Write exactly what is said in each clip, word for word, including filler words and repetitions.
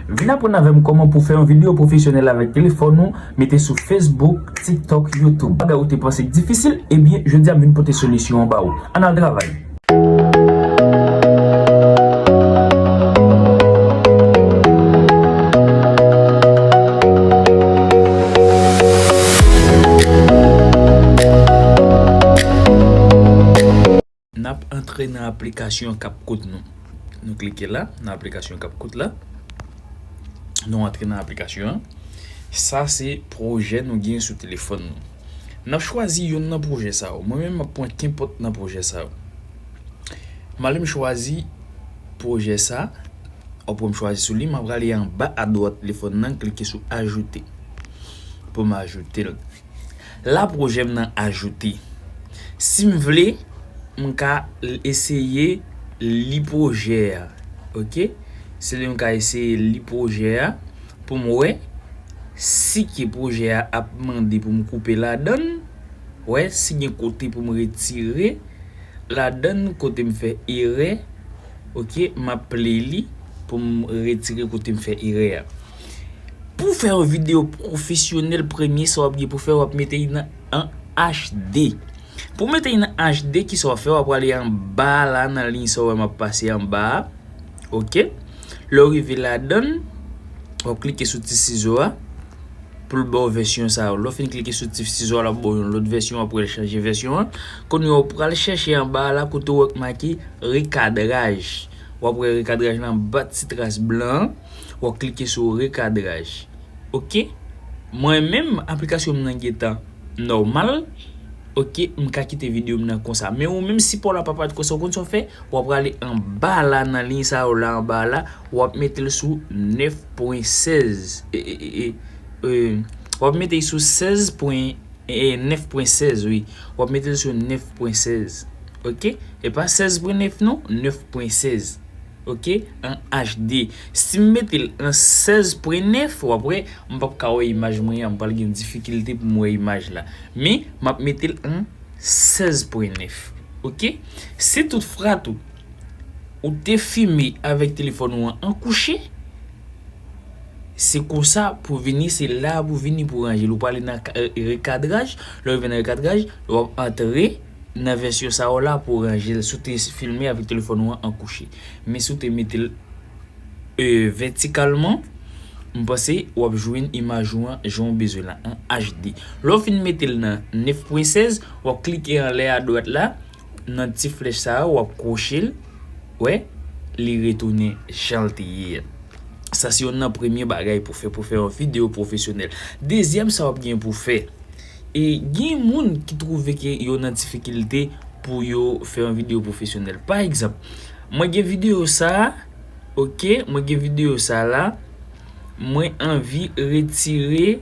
Vin aprann avè m kòman pou fè yon videyo pwofesyonèl avèk telefòn ou, mete sou Facebook, TikTok, YouTube. Bagay ou te panse k difisil, ebyen, jodi a m vin pote solisyon an ba ou. Ann al travay. N ap antre nan aplikasyon k ap koute nou. Nou klike la, nan aplikasyon k ap koute la. Nou antre nan aplikasyon an. Sa se pwojè nou gen sou telefòn nou. N ap chwazi youn nan pwojè sa yo. Mwen menm, m ap pran kenpòt nan pwojè sa yo. M ale m chwazi pwojè sa. Apre m chwazi sou li, m ap prale anba adwat telefòn nan, klike sou ajoute. Pou m ajoute l. La pwojè m nan ajoute. Si m vle, m ka eseye li pwojè a. Oke? Si m vle, m ka eseye li pwojè a pou m wè si ke pwojè a ap mande pou m koupe ladan l, wè si gen kote pou m retire ladan l kote m fè erè. Oke, m ap play li pou m retire kote m fè erè a. Pou fè yon videyo pwofesyonèl, premye sa w ap gen pou fè, w ap mete l nan an H D. Pou mete l nan H D, kisa w ap fè? W ap prale anba la, nan liy sa w wè m ap pase anba a. Oke. Lè w rive ladan l, w ap klike sou ti sizo a pou l ba w vèsyon sa yo. Lè w fin klike sou ti sizo a, l ap ba w yon lòt vèsyon, w ap wè l chanje vèsyon an. Kounye a, w pral chèche anba a la kote w wè k make rekadraj. W ap wè rekadraj la anba ti tras blan an. W ap klike sou rekadraj. Oke? Mwen menm, aplikasyon m nan gentan nòmal. Oke, m ka kite videyo m nan konsa. Men ou menm, si pa w la pa parèt konsa, ou konn sa w fè? W ap prale anba la, nan liy sa yo la, anba la, w ap mete l sou nèf pwen sèz. E, e, e, e, e, w ap mete l sou sèz pwen, e, e, nèf pwen sèz, wi. W ap mete l sou nèf pwen sèz. Oke? E pa sèz pwen nèf non, nèf pwen sèz. Oke? An H D. Si m mete l an sèz pwen nèf, w ap wè, m p ap ka wè imaj mwen an, m pral gen difikilte pou m wè imaj la. Men, m ap mete l an sèz pwen nèf. Oke? Si toutfwa tou, ou te filme avèk telefòn ou an an kouche, se konsa pou vini, se la pou vini pou ranje l. Ou prale nan ka-, e, rekadraj, lè w rive nan rekadraj, w ap antre nan vèsyon sa yo la pou ranje l. Si w te filme avèk telefòn ou an an kouche. Men si w te mete l, e, vètikalman, m panse w ap jwenn imaj ou an jan w bezwen la, an H D. Lè w fin mete l nan nèf pwen sèz, w ap klike anlè adwat la, nan ti flèch sa a, w ap kwoche l, wè, li retounen jan l te ye a. Sa se youn nan premye bagay pou fè, pou fè yon videyo pwofesyonèl. Dezyèm sa w ap gen pou fè, e gen moun ki twouve ke yo nan difikilte pou yo fè yon videyo pwofesyonèl. Pa egzanp, mwen gen videyo sa a, oke, mwen gen videyo sa a la, mwen anvi retire,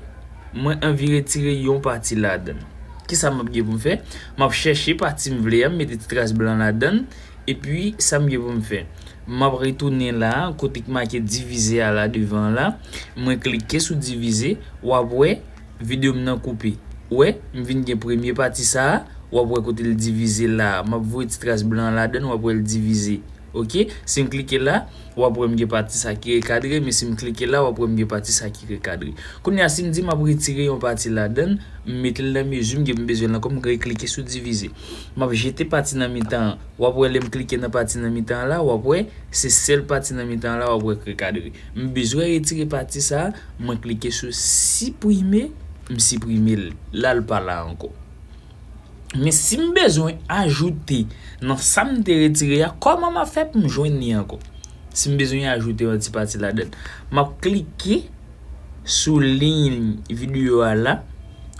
mwen anvi retire yon pati ladan l. Kisa m ap gen pou m fè? M ap chèche pati m vle a, m mete ti tras blan ladan l, epi sa m gen pou m fè? M ap retounen la, kote k make divize a la devan la, mwen klike sou divize, w ap wè videyo m nan koupe. Ou wè, m vin gen premye pati sa a, w ap wè kote l divize la a. M ap voye ti tras blan an ladan l, w ap wè l divize. Oke? Si m klike la, w ap wè m gen pati sa ki rekadre, men si m klike la, w ap wè m gen pati sa ki rekadre. Kounye a, si m di m ap retire yon pati ladan l, m mete l nan mezi m gen, m bezwen l ankò, m reklike sou divize. M ap jete pati nan mitan an. W ap wè lè m klike nan pati nan mitan an la, w ap wè se sèl pati nan mitan an la w ap wè k rekadre. M bezwen retire pati sa a, mwen klike sou siprime, m siprime l. La l pa la ankò. Men si m bezwen ajoute nan sa m te retire a, kòman m ap fè pou m jwenn li ankò? Si m bezwen ajoute yon ti pati ladan l, m ap klike sou liy videyo a la.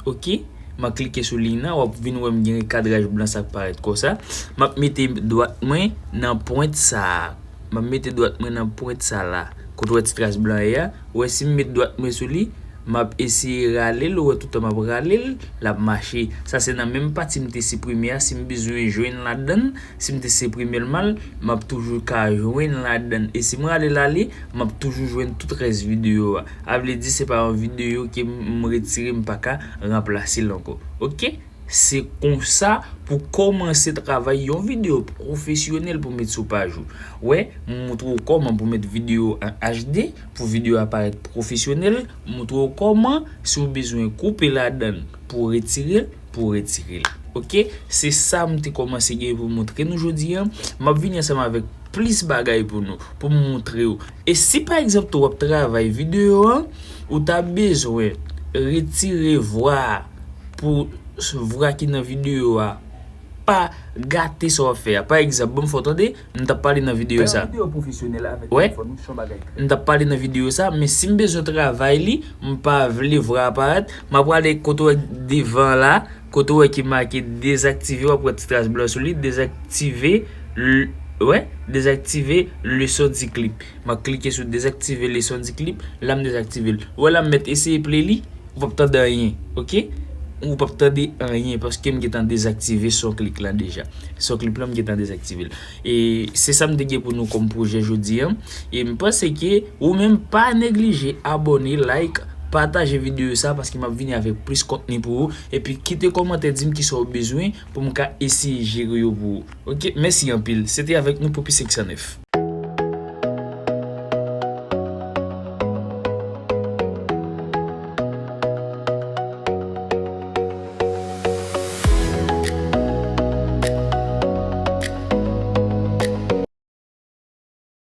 Oke? M ap klike sou liy nan, w ap vin wè m gen rekadraj blan sa k parèt konsa. M ap mete dwat mwen nan pwent sa a. M ap mete dwat mwen nan pwent sa la. Kote w wè ti tras blan ye a, ou wè si m met dwat mwen sou li, m ap eseye rale l, ou wè toutan m ap rale l, l ap mache. Sa se nan menm pati m te siprime a, si m bezwen jwenn ladan l, si m te siprime l mal, m ap toujou ka jwenn ladan l. E si m rale l ale, m ap toujou jwenn tout rès videyo a. A vle di se pa yon videyo ke m, m retire, m pa ka ranplase l ankò. Oke? Se konsa pou kòmanse travay yon videyo pwofesyonèl pou met sou paj ou. Wè, m montre w kòman pou met videyo an H D, pou videyo a parèt pwofesyonèl, m montre w kòman, si w bezwen koupe ladann pou retire l, pou retire l. Oke? Se sa m te kòmanse gen pou montre nou jodi a. M ap vini ansanm avèk plis bagay pou nou, pou m montre w. E si pa egzanp tou w ap travay videyo a, ou ta bezwen retire vwa a pou vwa ki nan videyo a pa gate sa w ap fè a. Pa egzanp, ban m fè w tande, m t ap pale nan videyo sa. Wè, m t ap pale nan videyo sa, men si m bezwen travay li, m pa vle vwa a parèt, m ap prale kote w wè devan la, kote w wè ki make dezaktive, w ap wè ti tras blan sou li, dezaktive, l- wè, dezaktive le son du clip. M ap klike sou dezaktive le son du clip, la m dezaktive l. Wè la m mèt eseye play li, ou p ap tande anyen, oke? Ou p ap tande anyen paske m gentan dezaktive son clip la deja. Son clip la m gentan dezaktive l. E se sa m te gen pou nou kòm pwojè jodi a. E m panse ke ou menm pa neglije abòne, like, pataje videyo sa paske m ap vini avèk plis kontni pou ou. Epi kite kòmantè, di m kisa w bezwen pou m ka eseye jere yo pou ou. Oke, mèsi anpil. Se te avèk nou Popi senk san nèf.